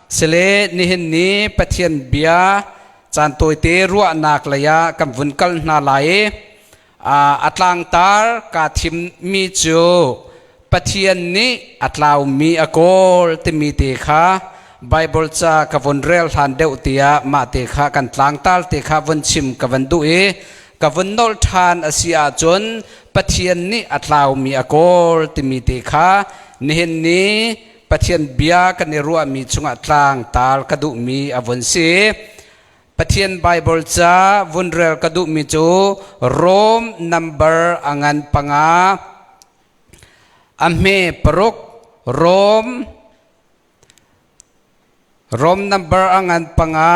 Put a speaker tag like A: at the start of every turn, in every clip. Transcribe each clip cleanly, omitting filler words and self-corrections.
A: Sile nihin ni Pathian bia caan tawite ruahnak lei ah kan vun kal hna lai i a tlangtar kaa thimmi cu Pathian nih a tlaumi a kawl timi te kha Baibal ca ka vun rel hlan deuh tiah mah te kha kan tlangtar te kha vun chim ka van duh i ka vun nolh ṭhan a si ahcun Pathian nih a tlaumi a kawl timi te kha nihin ni Pathian bia kan i ruahmi chungah tlangtar ka duhmi a vun si. Pathian Baibal ca vun rel ka duhmi cu Rom number a ngan panga a hme paruk Rom Rom number a ngan panga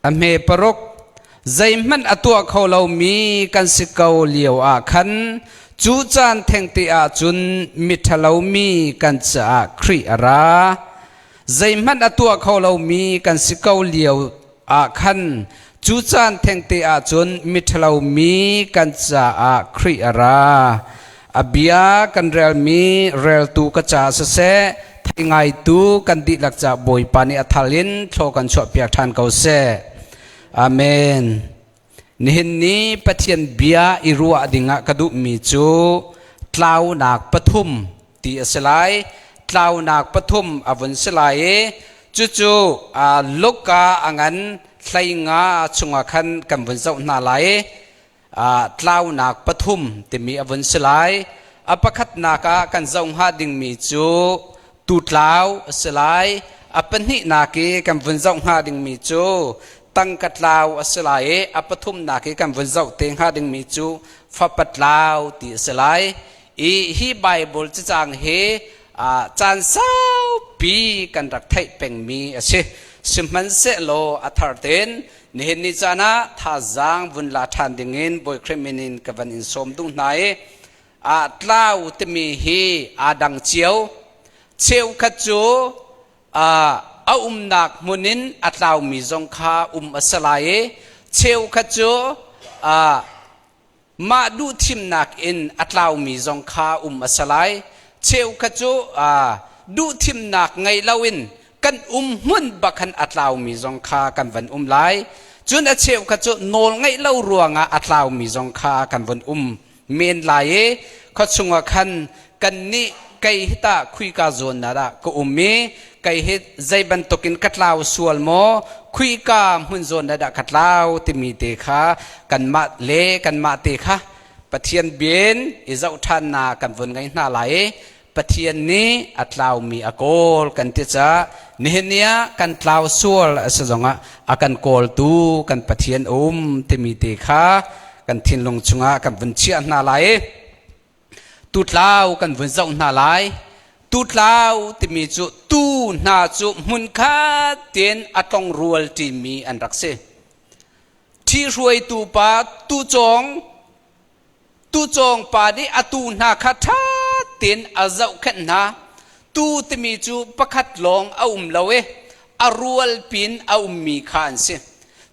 A: a hme paruk zeihmanh a tuah kho lomi kan si ko lio ah khan cu caan thengte ah cun miṭhalo mi kan caah Khrih a ra. Zeihmanh a tuah kho lomi kan si ko lio ah khan cu caan thengte ah cun miṭhalo mi kan caah Khrih a ra. A bia kan relmi reltu ka ca siseh, thei ngaitu kan dihlak ca Bawipa nih a thal in thlaw kan chuahpiak ṭhan ko seh. Amen. Nihin ni Pathian bia i ruah dingah ka duhmi cu tlaunak pathum ti a si lai. Tlaunak pathum a vun si lai i cucu Luka a ngan hleinga chungah khan kan vun zoh hna lai. Tlaunak pathum timi a vun si lai. A pakhatnak ah kan zoh hnga dingmi cu tutlau a si lai. A pahnihnak i kan vun zoh hnga dingmi cu tangka tlau a si lai i a pathumnak i kan vun zoh te hnga dingmi cu fapa tlau ti a si lai. I hi Bible cacang hi caan saupi kan rak theih pengmi a si. Sihmanhsehlaw a thar tein nihin ni caan ah thazaang vun la ṭhan dingin Bawi Khrih min in ka van in sawm duh hna i tlau timi hi aa dang cio. Cheukhat cu a umnak hmun in a tlaumi zong kha um a si lai i cheukhat cu mah duhthimnak in a tlaumi zong kha um a si lai. Cheukhat cu duhthimnak ngei loin kan um hmun bak khan a tlaumi zong kha kan van um lai. Cun a cheukhat cu nawl ngeih lo ruangah a tlaumi zong kha kan van um men lai i khuachung ah khan kannih kei hi tah khuika zawn na dah ka um i kei hi zei bantukin ka tlau sual maw khuika hmun zawn na dah ka tlau timi te kha kanmah le kanmah te kha Pathian bien i zoh ṭhan na kan vun ngei hna lai i Pathian nih a tlaumi a kawl kan ti caah nihin ni ah kan tlau sual a si zongah a kan kawltu kan Pathian um timi te kha kan thinlung chungah kan vun chiah hna lai i tutlau kan vun zoh hna lai. Tutlau timi cu tu hna cu hmunkhat tein a tlong rual ṭimi an rak si. Ṭhihruaitu pa tucawng Tucawng pa nih a tuu hna kha ṭha tein a zohkhenh hna. Tuu timi cu pakhat lawng a um lo i a rual pin a ummi kha an si.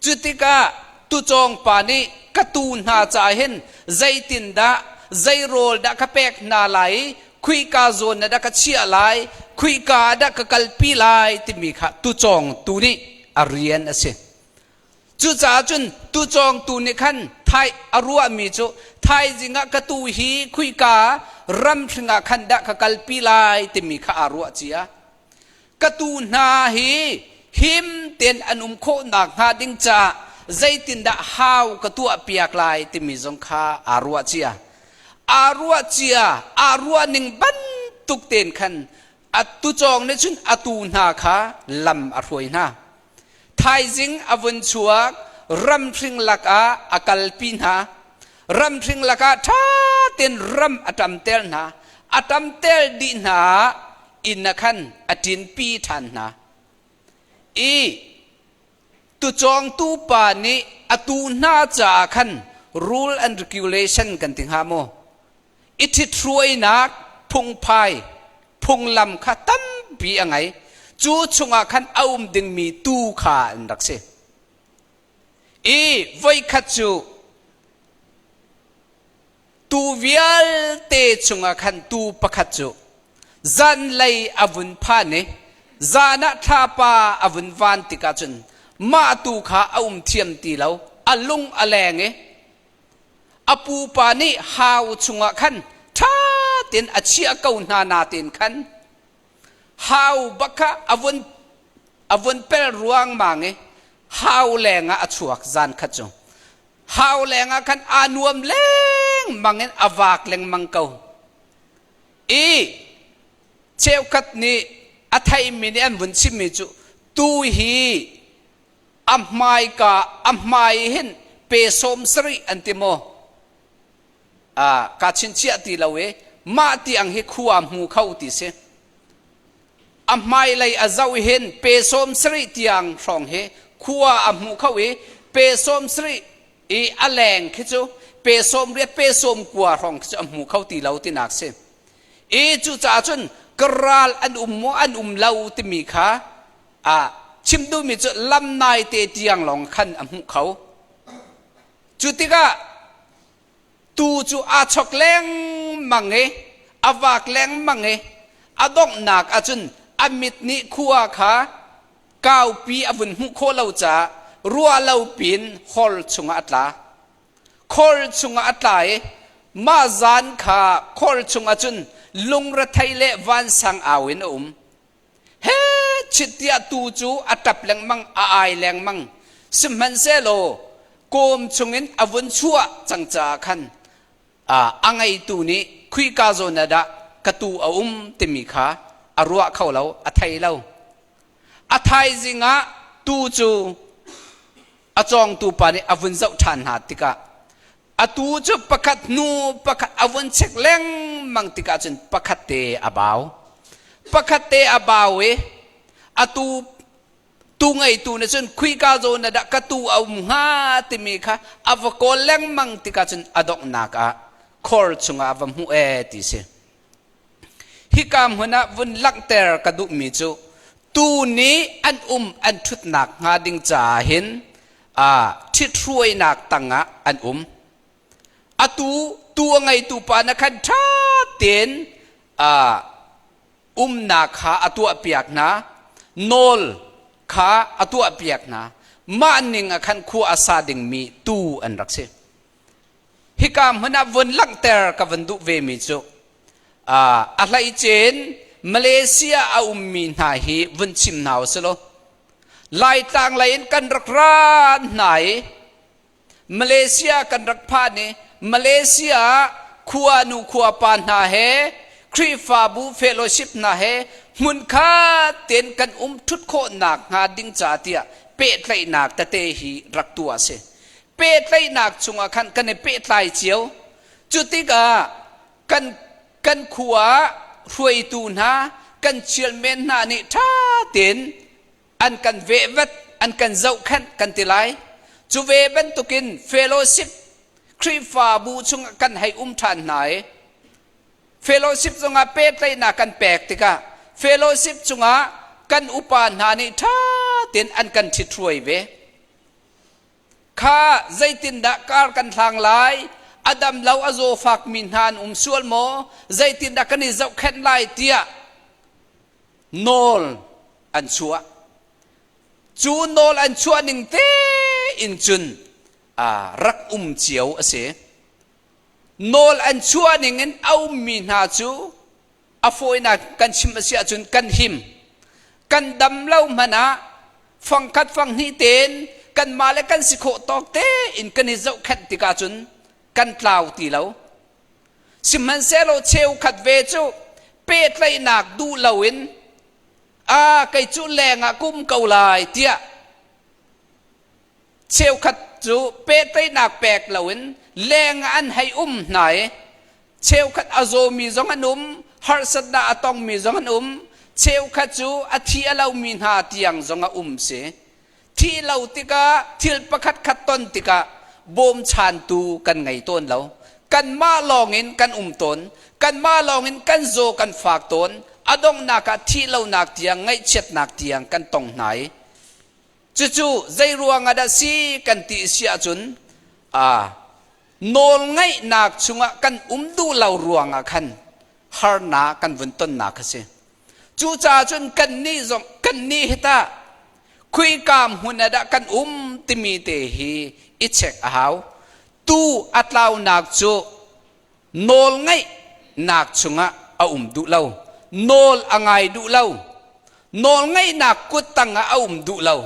A: Cu tikah tucawng pa nih ka tuu hna caah hin zeitindah zei rawl dah ka pek hna lai i khuika zawn ah dah ka chiah lai, khuika ah dah ka kalpi lai timi kha tucawng tu nih a rian a si. Cucaah cun tucawngtu nih khan thai a ruahmi cu thaizing ah ka tuu hi khuika ramhring ah khan dah ka kalpi lai timi kha aa ruah cia. Ka tuu hna hi him tein an um khawh nakhnga ding caah zeitindah hau ka tuahpiak lai timi zong kha aa ruah cia. Aa ruah cia, aa ruah ning bantuk tein khan a tucawng nih cun a tuu hna kha lam a hruai hna. Thaizing a vun chuak, ramhring lakah a kalpi hna. Ramhring lakah ṭha tein ram a ṭamter hna. A ṭamter dih hna ah inn ah khan a ṭinpi ṭhan hna. I tucawngtu pa nih a tuu hna caah khan rule and regulation kan ti hnga maw? I ṭhithruainak phungphai phunglam kha tampi a ngei. Cu chungah khan a um dingmi tuu kha an rak si. I voikhat cu tuu vialte chungah khan tuu pakhat cu Zanlei a vun phan i zan ah thlapa a vun van tikah cun mah tu kha a um thiam ti lo, a lung a leng i a pupa nih hau chungah khan ṭha tein a chiah ko hna natein khan hau bak kha a vun pel ruangmang i hau lengah a chuak zan khat cu. Hau lengah khan aa nuam lengmang in a vak lengmang ko. I cheukhat nih a theimi nih an vun chimmi cu tu hi a hmaika a hmai hin pe 70 an ti maw ka chinchiah ti lo i mah tiang hi khua hmu kho ti si. A hmailei a zoh hin pe 70 tiang hrawng hi khua a hmu kho i pe 70 i a leng khi cu pe 80 pe 90 hrawng khi cu a hmu kho ti lo tinak si. I cucaah cun ka ral an um maw an um lo timi kha a chim duhmi cu lam nai te tiang lawng khan a hmuh kho. Cu tikah tuu cu aa chok lengmang i a vak lengmang i a donghnak ahcun a mit nih khua kha kaupi a vun hmuh khawh lo caah ruah lo piin hall chungah a tla. Khor chungah a tla i mah zan kha khor chungah cun lungrethei le vansang au in a um. He chittiah tuu cu a ṭap lengmang, a ai lengmang. Sihmanhsehlaw kawm chungin a vun chuah cang caah khan a ngeitu nih khuika zawn ah dah ka tuu a um timi kha a ruah kho lo, a thei lo. A thaizing ah tuu cu a cawngtu pa nih a vun zoh ṭhan hna tikah atu cu pakhat hnu pakhat a vun chek lengmang tikah cun pakhat te a bau. Pakhat te a bau i atu tu ngeitu nih cun khuika zawn ah dah ka tu a um hnga timi kha a va kawl lengmang tikah cun a donghnak ah khor chungah a va hmuh ee ti si. Hika hmun ah vun langhter ka duhmi cu tuu nih an um an ṭhutnak hnga ding caah hin ṭhithruainak tangah an um. Atu tuu a ngeitu pa na khan ṭha tein umnak kha a tuahpiak hna, nawl kha a tuahpiak hna. Mah ning ah khan khua a sa dingmi tuu an rak si. Hika hmun ah vun langhter ka vun duh vemi cu a hleicin Malaysia a ummi hna hi vun chim hna usih law Laitlang lei in kan rak ra hna i Malaysia kan rak phan i Malaysia ah khuanu khuapa hna he Khrihfabu fellowship hna he hmunkhat tein kan um ṭhut khawhnak hnga ding ca tiah pehtlaihnak tete hi rak tuah a si. Pehtlaihnak chungah khan kan i pehtlai cio. Cu tikah kan kan khua ah hruaitu hna kan chairman hna nih ṭha tein an kan vehvat an kan zohkhenh kan ti lai. Cu ve bantukin fellowship Khrihfabu chungah kan hei um ṭhan hna i fellowship zongah pehtlaihnak kan pek tikah fellowship chungah kan upa hna nih ṭha tein an kan ṭhithruai ve. Kha zeitindah kar kan hlang lai? A dam lo a zawfakmi hna an um sual maw? Zeitindah kan i zohkhenh lai tiah nawl an chuah. Cu nawl an chuah ning tein cun rak um cio a si. Nawl an chuah ning in a ummi hna cu a fawinak kan chim a si ahcun kan him. Kan dam lo hmanh ah fangkhat fanghnih tein kanmah le kan si khawh tawk tein kan i zohkhenh tikah cun kan tlau ti lo. Sihmanhsehlaw cheukhat ve cu pehtlaihnak duh loin a kei cu leng ah kum ko lai tiah cheukhat cu pehtlaihnak pek loin leng ah an hei um hna i cheukhat a zawmi zong an um, harsatnak a tongmi zong an um, cheukhat cu a thi a lomi hna tiang zong a um si. Thih lo tikah thil pakhat khat ton tikah bawmchantu kan ngei tawn lo. Kanmah lawngin kan um tawn. Kanmah lawngin kan zaw kan fak tawn. A donghnak ah thih lonak tiang ngaihchiatnak tiang kan tong hna i cucu zei ruang ah dah si kan ti si ahcun nawl ngaihnak chungah kan um duh lo ruangah khan. Harnak kan vun tonnak kha si. Cucaah cun kannih zong kannih hi tah khuika hmun ah dah kan um timi te hi i check a hau. Tu a tlaunak cu nawl ngeihnak chungah a um duh lo. Nawl a ngai duh lo. Nawl ngeihnak kut tangah a um duh lo.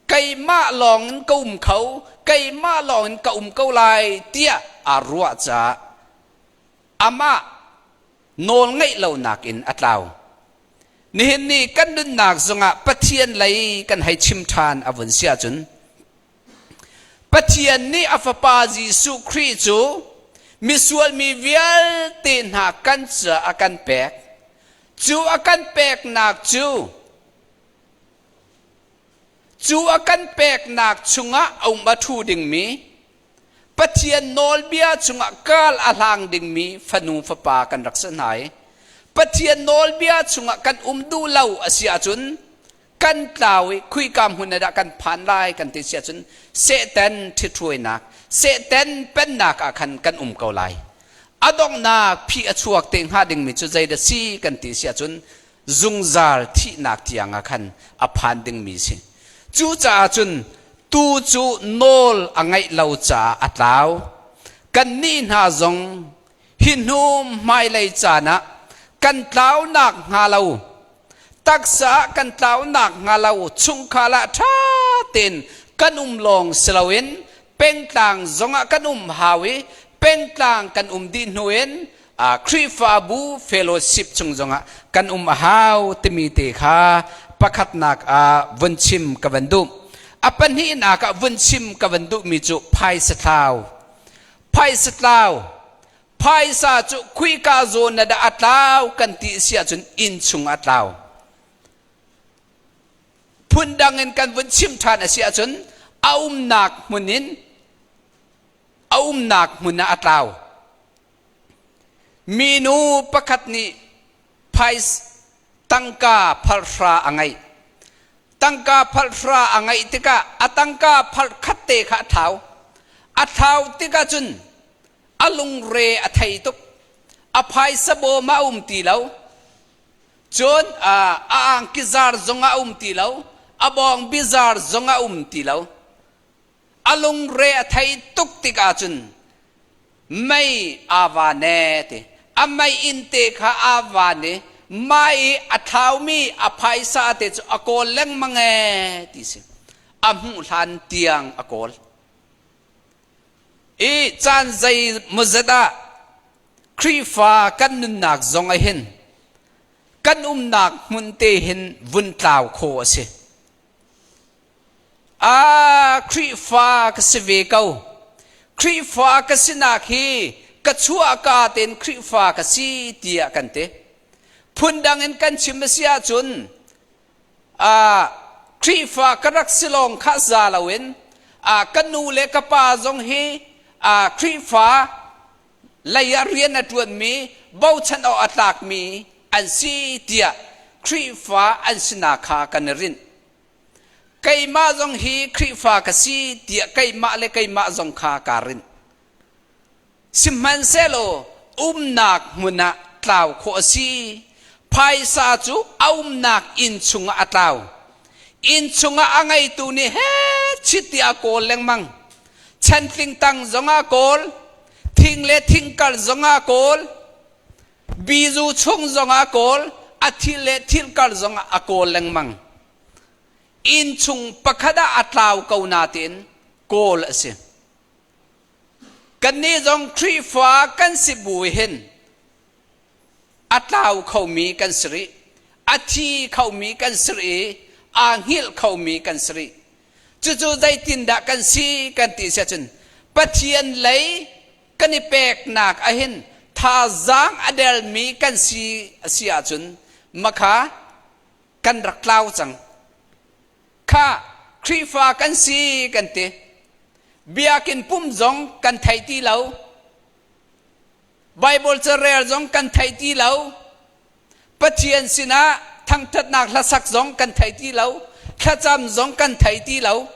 A: Keimah lawng in ka um kho, keimah lawng in ka um ko lai tiah aa ruah caah amah nawl ngeih lonak in a tlau. Nihin ni kan nunnak zongah Pathian lei kan hei chim ṭhan a vun si ahcun Pathian nih a Fapa Jesuh Khrih cu misual mi vialte hna kan caah a kan pek. Cu a kan peknak cu cu a kan peknak chungah a um a ṭhu dingmi Pathian nawlbia chungah kal a hlang dingmi fanu fapa kan rak si hna i Pathian nawlbia chungah kan um duh lo a si ahcun kan tlau i khuika hmun ah dah kan phan lai kan ti si ahcun Satan ṭhithruainak Satan pennak ah khan kan um ko lai. A donghnak phi a chuak te hnga dingmi cu zeidah si kan ti si ahcun zungzal thihnak tiang ah khan a phan dingmi si. Cucaah cun tu cu nawl a ngeih lo caah a tlau. Kannih hna zong hi hnu hmailei caan ah kan tlaunak hnga lo, taksa ah kan tlaunak hnga lo, chungkhar ah ṭha tein kan um lawng si loin pengtlang zongah kan um hau i pengtlang kan um dih hnu in Khrihfabu fellowship chung zongah kan um a hau timi te kha pakhatnak ah vun chim ka van duh. A pahnihnak ah vun chim ka van duhmi cu phaisa thlau. Phaisa tlau. Phaisa cu khuika zawn na dah a tlau kan ti si ahcun inn chung a tlau. Phundang in kan vun chim ṭhan a si ahcun a umnak hmun in a umnak hmun ah a tlau. Minu pakhat nih phais tangka phalhra a ngeih. Tangka phalhra a ngeih tikah a tangka phalh khat te kha a thlau. A thlau tikah cun a lungre a thei tuk. A phaisa bawm ah a um ti lo. Cun a angki zar zong ah a um ti lo. A bawng bizar zong ah a um ti lo. A lungre a thei tuk tikah cun mei aa va ne ti. A mei inn te kha aa van i mah i a thlaumi a phaisa te cu a kawl lengmang ee ti si. A hmuh hlan tiang a kawl. I caan zei mawzet ah Khrihfa kan nunnak zong ah hin kan umnak hmun te hin vun tlau khawh a si. Ah, Khrihfa ka si ve ko. Khrihfa ka sinak hi ka chuahka tein Khrihfa ka si tiah kan ti. Phundang in kan chim a si ahcun ah, Khrihfa ka rak si lawng kha za loin ah, ka nu le ka pa zong hi ah, Khrihfa lei ah rian a ṭuanmi, bochan awk a tlakmi an si tiah Khrihfa an sinak kha kan i rinh. Keimah zong hi Khrihfa ka si tiah keimah le keimah zong kha kaa rinh. Sihmanhsehlaw umnak hmun ah tlau khawh a si. Phaisa cu a umnak inn chungah a tlau. Inn chungah a ngeitu nih heh chit tiah a kawl lengmang. Chantling tang zongah a kawl, thing le thingkal zongah a kawl, bizu chung zongah a kawl, a thil le thilkar zongah a kawl lengmang. Inn chung pakhat ah a tlau ko nain kawl a si. Kannih zong Khrihfa kan si bu hin a tlau khomi kan si rih, a thi khomi kan si rih i aa hngilh khomi kan si rih. Cucu zeitindah kan si kan ti si ahcun Pathian lei kan i peknak ahhin thazaang a delmi kan si a si ahcun makha kan rak tlau cang. Kha Khrihfa kan si kan ti. Biakinn pum zong kan thei ti lo. Bible carel zong kan thei ti lo. Pathian sinah thangthatnak hlasak zong kan thei ti lo. Thlacam zong kan thei ti lo.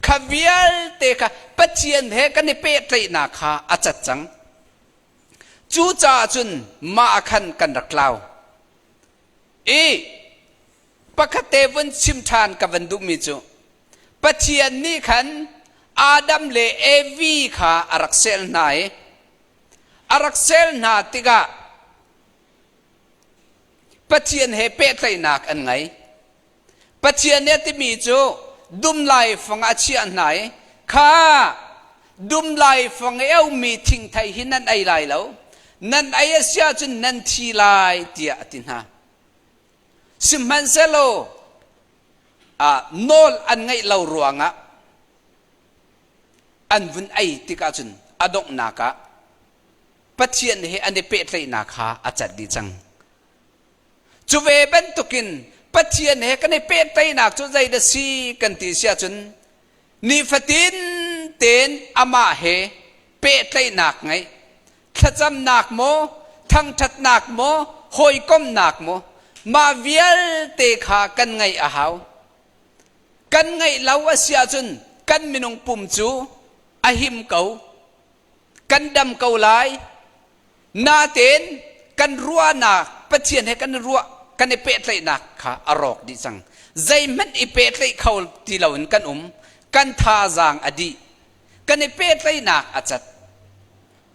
A: Kha vialte kha Pathian he kan i pehtlaihnak kha a cat cang. Cucaah cun mah ah khan kan rak tlau. I pakhat te vun chim ṭhan ka van duhmi cu Pathian nih khan Adam le Evi kha a rak sel hna i a rak sel hna tikah Pathian he pehtlaihnak an ngei. Pathian nih a timi cu dum laifang ah a chiah hna i kha dum laifang i a ummi thingthei hi nan ei lai lo, nan ei a si ahcun nan thi lai tiah a ti hna. Sihmanhsehlaw nawl an ngaih lo ruangah an vun ei tikah cun a donghnak ah Pathian he an i pehtlaihnak kha a cat dih cang. Cu ve bantukin Pathian he kan i pehtlaihnak cu zeidah si kan ti si ahcun nifatin tein amah he pehtlaihnak ngeih, thlacamnak maw, thangṭhatnak maw, hawikomhnak maw, mah vialte kha kan ngeih a hau. Kan ngeih lo a si ahcun kan minung pum cu a him ko, kan dam ko lai. Natein kan ruahnak Pathian he kan ruah kan i pehtlaihnak kha a rawk dih cang. Zeihmanh i pehtlaih kho ti loin kan um. Kan thazaang a dih. Kan i pehtlaihnak a cat.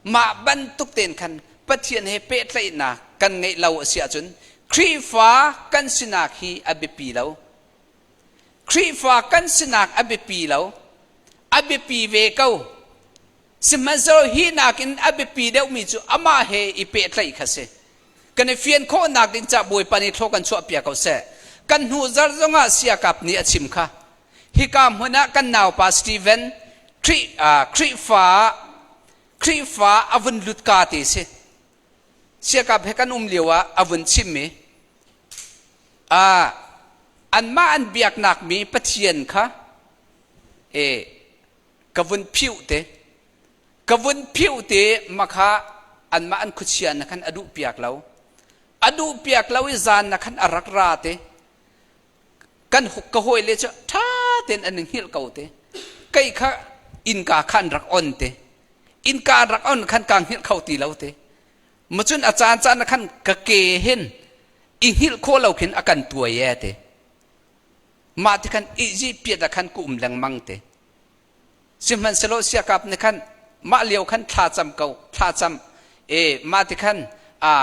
A: Mah bantuk tein khan Pathian he pehtlaihnak kan ngeih lo a si ahcun Khrihfa kan sinak hi a biapi lo. Khrihfa kan sinak a biapi lo. A biapi ve ko. Sihmanhsehlaw hi nakin a biapi deuhmi cu amah he i pehtlaih kha si. Kan i fian khawhnak ding ca Bawipa nih thlaw kan chuahpiak ko seh. Kan hnu zarh zongah siakap nih a chim kha. Hika hmun ah kan naupa Steven Khrihfa Khrihfa a vun lutka te si. Siakap he kan um lio ah a vun chim i anmah an biaknak mi Pathian kha ka vun phiuh te ka vun phiuh te makha anmah an khuachia na khan a duh piak lo a duh piak lo i zan na khan a rak ra te kan ka hawi le cu tha ten an hngilh ko te kei kha innka khan rak on te innka rak on khan ka hngilh kho ti lo te macun a caan caan khan ka ke hin i hngilh kho lo khin a kan tuai e te Mah ti khan Izipt piat ah khan ka um lengmang te. Sihmanhsehlaw siakap nih khan mah lio khan thla cam ko, thla cam. E mah ti khan a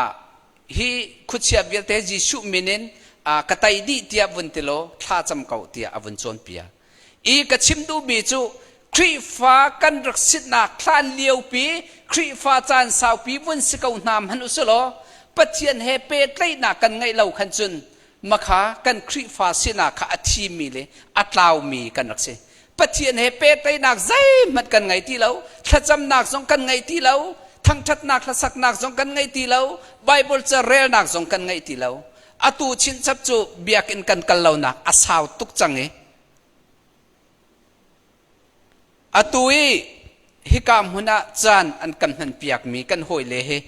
A: hi khuachia vialte Jesuh min in ka tai dih tiah vun ti law thla cam ko tiah a vun cawnpiak. I ka chim duhmi cu Khrihfa kan rak sitnak hlan liopi Khrihfa caan saupi vun si ko hna hmanh u silaw Pathian he pehtlaihnak kan ngeih lo khan cun makha kan Khrihfa sinak kha a thimi le a tlaumi kan rak si. Pathian he pehtlaihnak zeihmanh kan ngei ti lo, thlacamnak zong kan ngei ti lo, thangṭhatnak hlasaknak zong kan ngei ti lo, Bible ca relnak zong kan ngei ti lo. Atu chinchap cu biakinn kan kal lonak a sau tuk cang i atu i hika hmun ah caan an kan hmanpiakmi kan hawile hi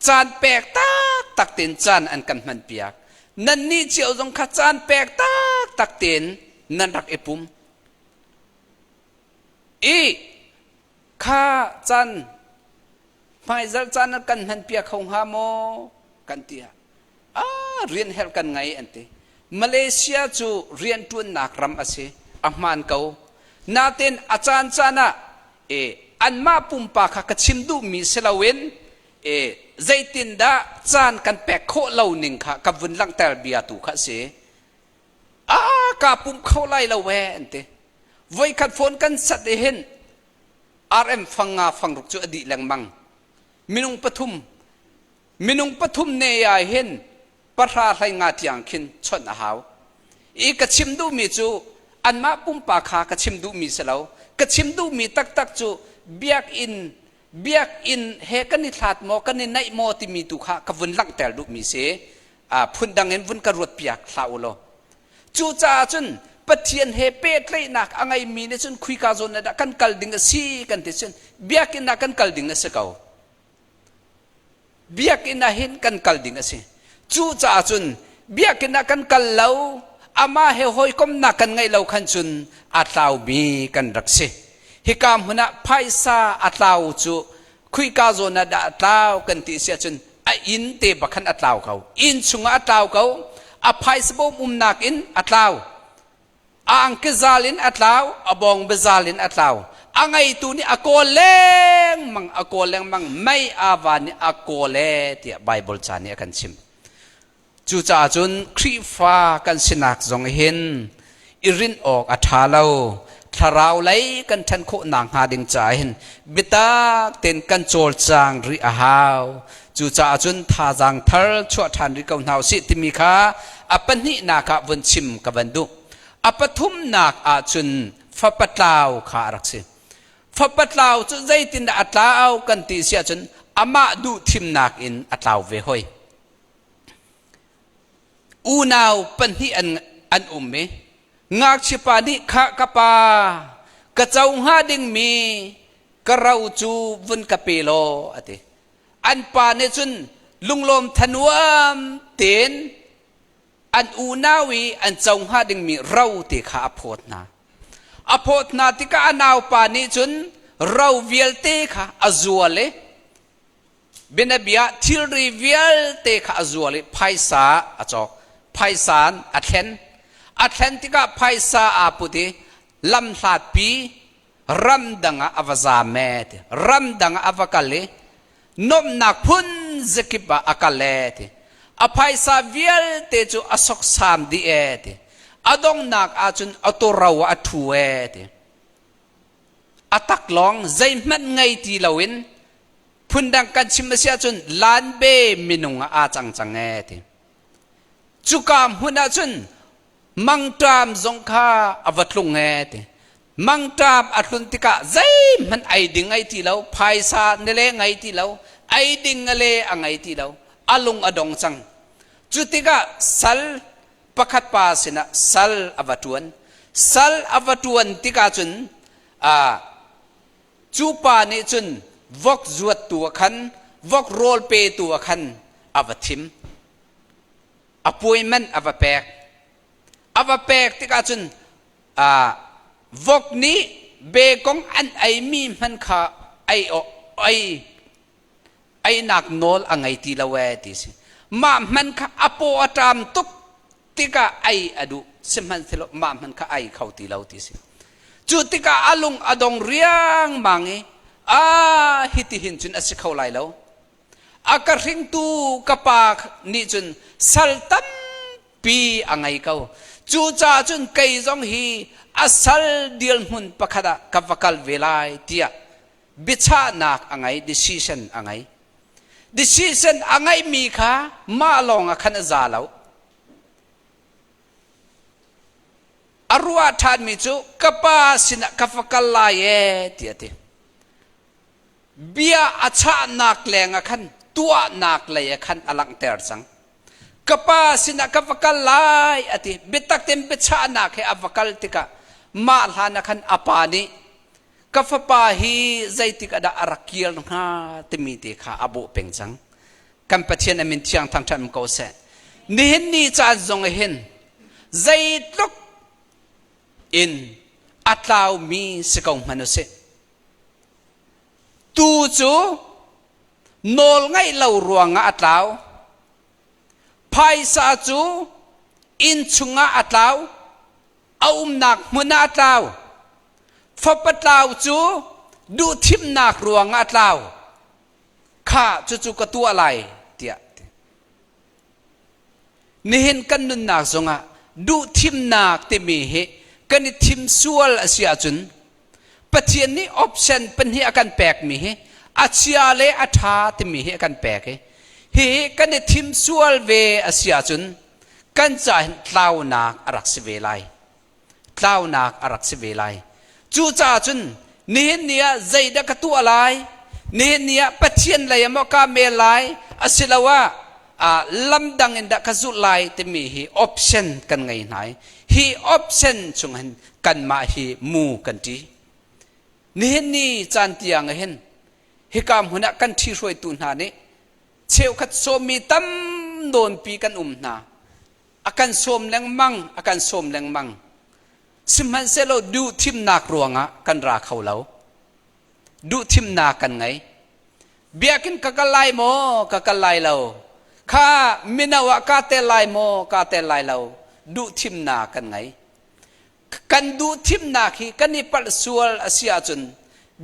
A: caan pek taktak tein caan an kan hmanpiak. Nannih cio zong kha caan pek taktak tein nan rak i pum. I kha caan hmaizarh caan an kan hmanpiak kho hnga maw kan ti ah ah rian herh kan ngei an ti. Malaysia cu rianṭuannak ram a si, a hmaan ko. Natin a caan caan ah e anmah pumpak kha ka chim duhmi si loin e zeitindah caan kan pek khawh lo ning kha ka vun langhter bia tu kha a si. A ka pum kho lai lo e an ti. Voikhat phone kan sat i hin RM fang nga fang ruk cu a dih lengmang. Minung pathum minung pathum ne ah hin pahra hlei nga tiang khin chawnh a hau. I ka chim duhmi cu anmah pumpak kha ka chim duhmi si lo. Ka chim duhmi taktak cu biakinn biakinn he kan i hlat maw kan i naih maw timi tu kha ka vun langhter duhmi si. Phundang in vun ka ruat piak hlah u law. Cucaah cun Pathian he pehtlaihnak a ngeimi nih cun khuika zawn ah dah kan kal ding a si kan ti cun biakinn ah kan kal ding a si ko. Biakinn ah hin kan kal ding a si. Cucaah cun biakinn ah kan kal lo, amah he hawikomnak kan ngeih lo khan cun a tlaumi kan rak si. Hika hmun ah phaisa a tlau cu Khuika zawn ah dah a tlau kan ti si ahcun a inn te bak khan a tlau ko. Inn chungah a tlau ko. A phaisa bawm umnak in a tlau. A angki zal in a tlau, a bawng biazal in a tlau. A ngeitu nih a kawl lengmang, a kawl lengmang, mei aa van nih a kawl ee tiah Baibal ca nih a kan chimh. Cucaah cun Khrihfa kan sinak zong hin i rinh awk a ṭha lo. Thlarau lei kan ṭhan khawh nakhnga ding caah hin biatak tein kan cawlcang rih a hau. Cucaah cun thazaang thar chuah ṭhan rih ko hna usih timi kha a pahnihnak ah vun chim ka van duh. A pathumnak ah cun fapa tlau kha a rak si. Fapa tlau cu zeitindah a tlau kan ti si ahcun amah duh thimnak in a tlau ve hoi. Unau pahnih an um i ngakchiapa nih khah ka pa ka co hnga dingmi ka ro cu vun ka pe law a ti. An pa nih cun lunglawm thanuam tein an unau i an co hnga dingmi ro te kha a phawt hna. A phawt hna tikah a naupa nih cun ro vialte kha a zual i Bianabia thilri vialte kha a zual i phaisa a cawk. Phaisa a thlen. A thlen tikah phaisa aa put i lamhlatpi ramdang ah a va zaam ee ti. Ramdang ah a va kal i nuamhnak phun zakip ah a kal ee ti. A phaisa vialte cu a soksam dih ee ti. A donghnak ahcun a turo ah a ṭhu ee ti. A taklawng zeihmanh ngei ti loin phundang kan chim a si ahcun lanbe minung ah aa cang cang ee ti. Cuka hmun ahcun mangṭam zong kha a va tlung ee ti. Mangṭam a tlun tikah zeihmanh ei ding ei ti lo, phaisa nile ngei ti lo, ei ding le a ngei ti lo, a lung a dong cang. Cu tikah sal pakhat pa sinah sal a va ṭuan. Sal a va ṭuan tikah cun Cu pa nih cun vok zuattu a khan, vok rawl petu a khan a va thim. A puaiman a va pek. A va pek tikah cun vok nih bekong an eimi hmanh kha ei ei einak nawl a ngei ti lo ee ti si. Mah hmanh kha a paw a ṭam tuk tikah ei a duh. Sihmanhsehlaw mah hmanh kha ei kho ti lo ti si. Cu tikah a lung a dong riangmang i a hitihin cun a si kho lai lo. A ka hringtu ka pa nih cun sal tampi a ngei ko. Cucaah cun kei zong hi a sal dirhmun pakhat ah ka va kal ve lai tiah biachahnak a ngei, decision a ngei. Decision a ngeihmi kha mah lawng ah khan a za lo. A ruah ṭhanmi cu ka pa sinah ka va kal lai ee ti a ti. Bia a chahnak leng ah khan tuahnak lei ah khan a langhter cang. Ka pa sinah ka va kal lai a ti. Biatak tein biachahnak he a va kal tikah mah hlan ah khan a pa nih ka fapa hi zeitik ah dah a rak kir hnga timi te kha a bawh peng cang. Kan Pathian a min thiang thangṭhat ko seh. Nihin ni caan zong hin zeitluk in a tlaumi si ko hmanh usih. Tu cu nawl ngaih lo ruangah a tlau. Phaisa cu inn chungah a tlau. A umnak hmun ah a tlau. Fapa tlau cu duhthimnak ruangah a tlau. Kha cucu ka tuah lai tiah. Nihin kan nunnak zongah duhthimnak timi hi kan i thim sual a si ahcun Pathian nih option pahnih a kan pekmi hi a chia le a ṭha timi hi a kan pek i hihi kan i thim sual ve a si ahcun kan ca hin tlaunak a rak si ve lai. Tlaunak a rak si ve lai. Cucaah cun nihin ni ah zeidah ka tuah lai? Nihin ni ah Pathian lei ah maw kaa mel lai? Asiloah lam dang in dah ka zulh lai timi hi option kan ngei hna i hi option chung hin kanmah hi mu kan ṭi. Nihin ni caan tiang ah hin hika hmun ah kan ṭhihruaitu hna nih cheukhat sawmmi tam nawnpi kan um hna. A kan sawm lengmang, a kan sawm lengmang. Sihmanhsehlaw duhthimnak ruangah kan ra kho lo. Duhthimnak kan ngei. Biakinn ka kal lai maw, ka kal lai lo. Kha mino ah kaa tel lai maw, kaa tel lai lo. Duh thimnak kan ngei. Kan duh thimnak hi kan i palh sual a si ahcun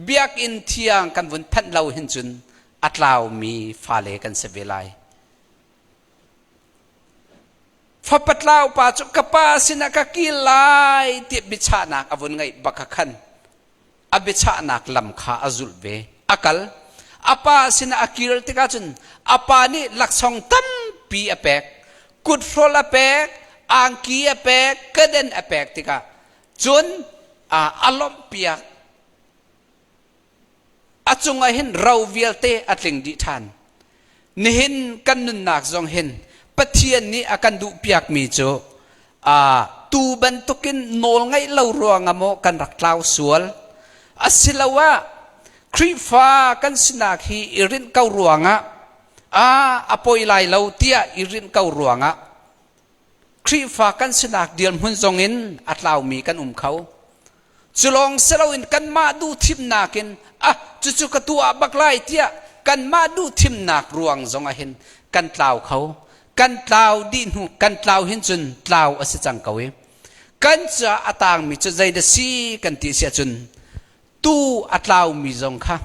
A: biakinn thiang kan vun phanh lo hin cun a tlaumi fale kan si ve lai. Fapa tlau pa cu ka pa sinah ka kil lai ti biachahnak a vun ngeih bak khan a biachahnak lam kha a zulh ve. A kal. A pa sinah a kir tikah cun a pa nih laksawng tampi a pek. Kut hrawl a pek, angki a pek, kaden a pek tikah cun a lawmhpiak. A cungah hin ro vialte a tling dih ṭhan. Nihin kan nunnak zong hin Pathian nih a kan duhpiakmi cu tu bantukin nawl ngeih lo ruangah maw kan rak tlau sual asiloah Khrihfa kan sinak hi i rinh ko ruangah a poi lai lo tiah i rinh ko ruangah Khrihfa kan sinak dirhmun zongin a tlaumi kan um kho. Cu lawng si loin kanmah duh thimnak in ah cucu ka tuah bak lai tiah kanmah duh thimnak ruang zong ah hin kan tlau kho. Kan tlau dih hnu kan tlau hin cun tlau a si cang ko i kan caah a tangmi cu zei dah si kan ti si ahcun tu a tlaumi zong kha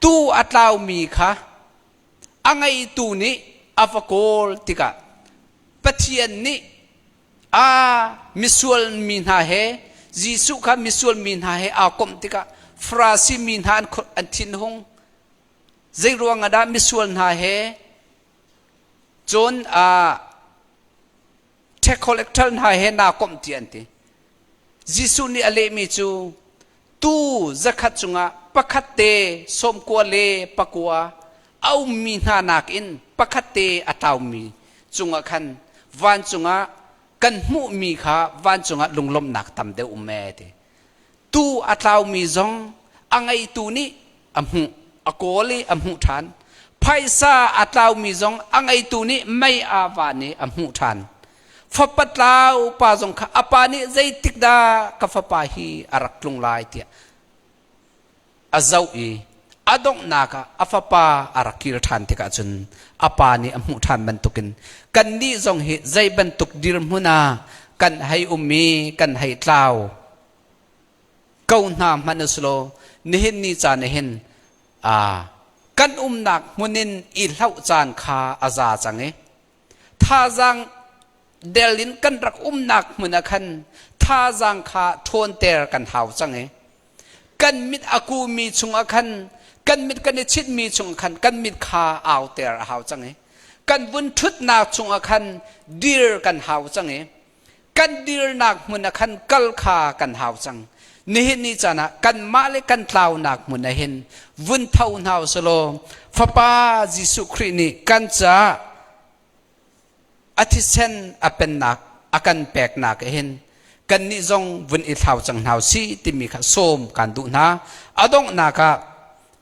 A: tu a tlaumi kha a ngeitu nih a va kawl tikah Pathian nih a misual mi hna he Jesuh kha misual mi hna he aa komh tikah Farasi mi hna an thinhung. Zei ruang ah dah misual hna he cun tax collector hna he naa komh ti an ti. Jesuh nih a lehmi cu tuu zakhat cungah pakhat te sawmkua le pakua a ummi hna nakin pakhat te a tlaumi cungah khan vancung ah kan hmuhmi kha vancung ah lunglawmhnak tam deuh um ee ti. Tuu a tlaumi zong a ngeitu nih a hmuh, a kawl i a hmuh ṭhan. Phaisa a tlaumi zong a ngeitu nih mei aa van i a hmuh ṭhan. Fapa tlau pa zong kha a pa nih zeitik dah ka fapa hi a rak tlung lai tiah a zoh i a donghnak ah a fapa a rak kir ṭhan tikah cun a pa nih a hmuh ṭhan bantukin kannih zong hi zei bantuk dirhmun ah kan hei um i kan hei tlau ko hna hmanh usulaw nihin ni caan ah hin kan umnak hmun in i hlauh caan kha a za cang i thazaang del in kan rak umnak hmun ah khan thazaang kha ṭhawnter kan hau cang i kan mit a kumi chungah khan kan mit kan i chitmi chungah khan kan mit kha auter a hau cang i kan vun ṭhutnak chungah khan dir kan hau cang i kan dirnak hmun ah khan kal kha kan hau cang. Nihin ni caan ah kanmah le kan tlaunak hmun ah hin vun tho hna usulaw Fapa Jesuh Khrih nih kan caah a thisen a pennak a kan peknak ah hin kannih zong vun i thlau cang hna usih timi kha sawm kan duh hna. A donghnak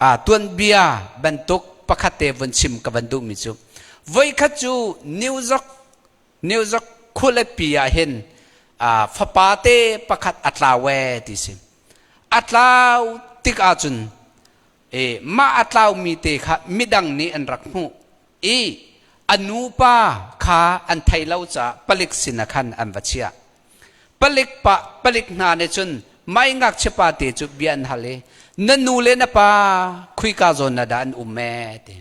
A: ah tuanbia bantuk pakhat te vun chim ka van duhmi cu voikhat cu New York New York khualipi ah hin fapa te pakhat a tlau ee ti si. A tlau tik ahcun mah a tlaumi te kha midang nih an rak hmuh i a nupa kha an thei lo caah palik sin ah khan an va chiah. Palik pa palik hna nih cun mai ngakchia pa te cu bia an hal i na nu le na pa khuika zawn na dah an um ee ti.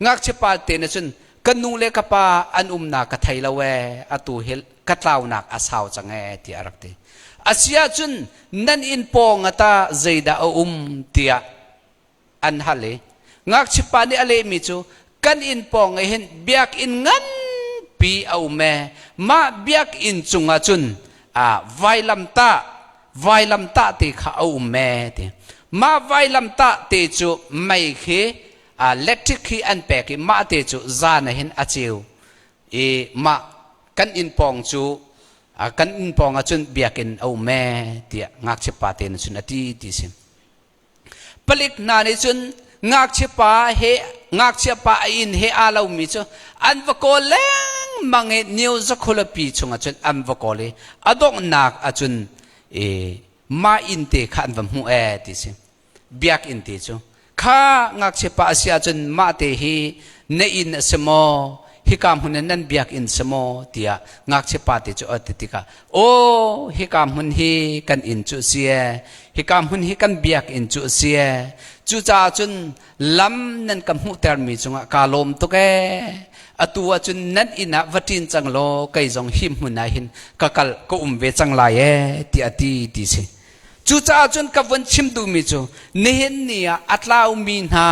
A: Ngakchia pa te nih cun ka nu le ka pa an umnak ka thei lo ee atu hi ka tlaunak a sau cang ee tiah a rak ti. Asiahcun nan inn pawng ah tah zeidah a um tiah an hal i ngakchia pa nih a lehmi cu kan inn pawng ah hin biakinn nganpi a um ee mah biakinn cungah cun vailamtah vailamtah te kha a um ee ti. Mah vailamtah te cu mei khi electric hi an pek i mah te cu zan ah hin a ceu i mah kan inn pawng cu kan inn pawng ah cun biakinn a um ee tiah ngakchia pa te nih cun a ti ti si. Palik hna nih cun ngakchia pa he ngakchia pa a inn he aa lomi cu an va kawl lengmang i New Zakhulapi chungah cun an va kawl i a donghnak ah cun i mah inn te kha an va hmuh ee ti si. Biakinn te cu. Kha ngakchia pa a si ahcun mah te hi na inn a si maw? Hika hmun in nan biakinn si maw? tiah ngakchia pa te cu a ti tikah aw hika hmun hi kan inn cu a si ee hika hmun hi kan biakinn cu a si ee cucaah cun lam nan ka hmuhtermi cungah kaa lawm tuk ee atu ahcun nan inn ah va ṭin cang law kei zong hi hmun ah hin ka kal ka um ve cang lai ee tiah a ti ti si cucaah cun ka vun chim duhmi cu nihin ni ah a tlaumi hna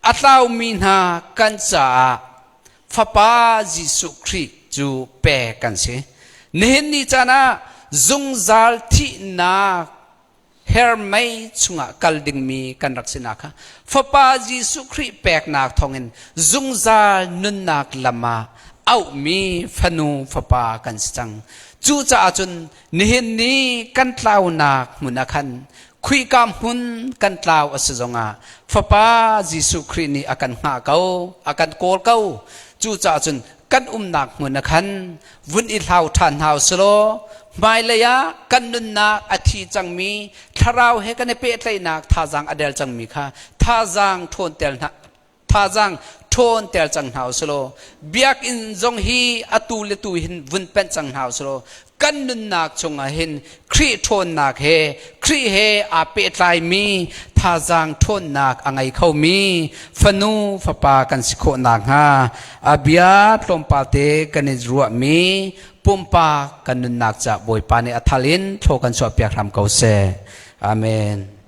A: a tlaumi hna kan caah Fapa Jesuh Khrih cu pek kan si. Nihin ni caan ah zungzal thihnak hermei chungah kal dingmi kan rak sinak kha Fapa Jesuh Khrih peknak thawngin zungzal nunnak lam ah auhmi fanu fapa kan si cang. Cucaah cun nihin ni kan tlaunak hmun ah khan Khuika hmun kan tlau a si zongah Fapa Jesuh Khrih nih a kan hngah ko, a kan kawl ko. Cucaah cun kan umnak hmun ah khan vun i hlau ṭhan hna usih law hmailei ah kan nunnak a thi cangmi thlarau he kan i pehtlaihnak thazaang a del cangmi kha thazaang ṭhawnter hna thazaang ṭhawnter cang hna usih law biakinn zong hi atu le tu hin vun penh cang hna usih law kan nunnak chungah hin Khrih ṭhawnnak he Khrih he aa pehtlaimi thazaang ṭhawnnak a ngei khomi fanu fapa kan si khawh nakhnga a bia tlawmpal te kan i ruahmi pumpak kan nunnak ca Bawipa nih a thal in thlaw kan chuahpiak hram ko seh. Amen.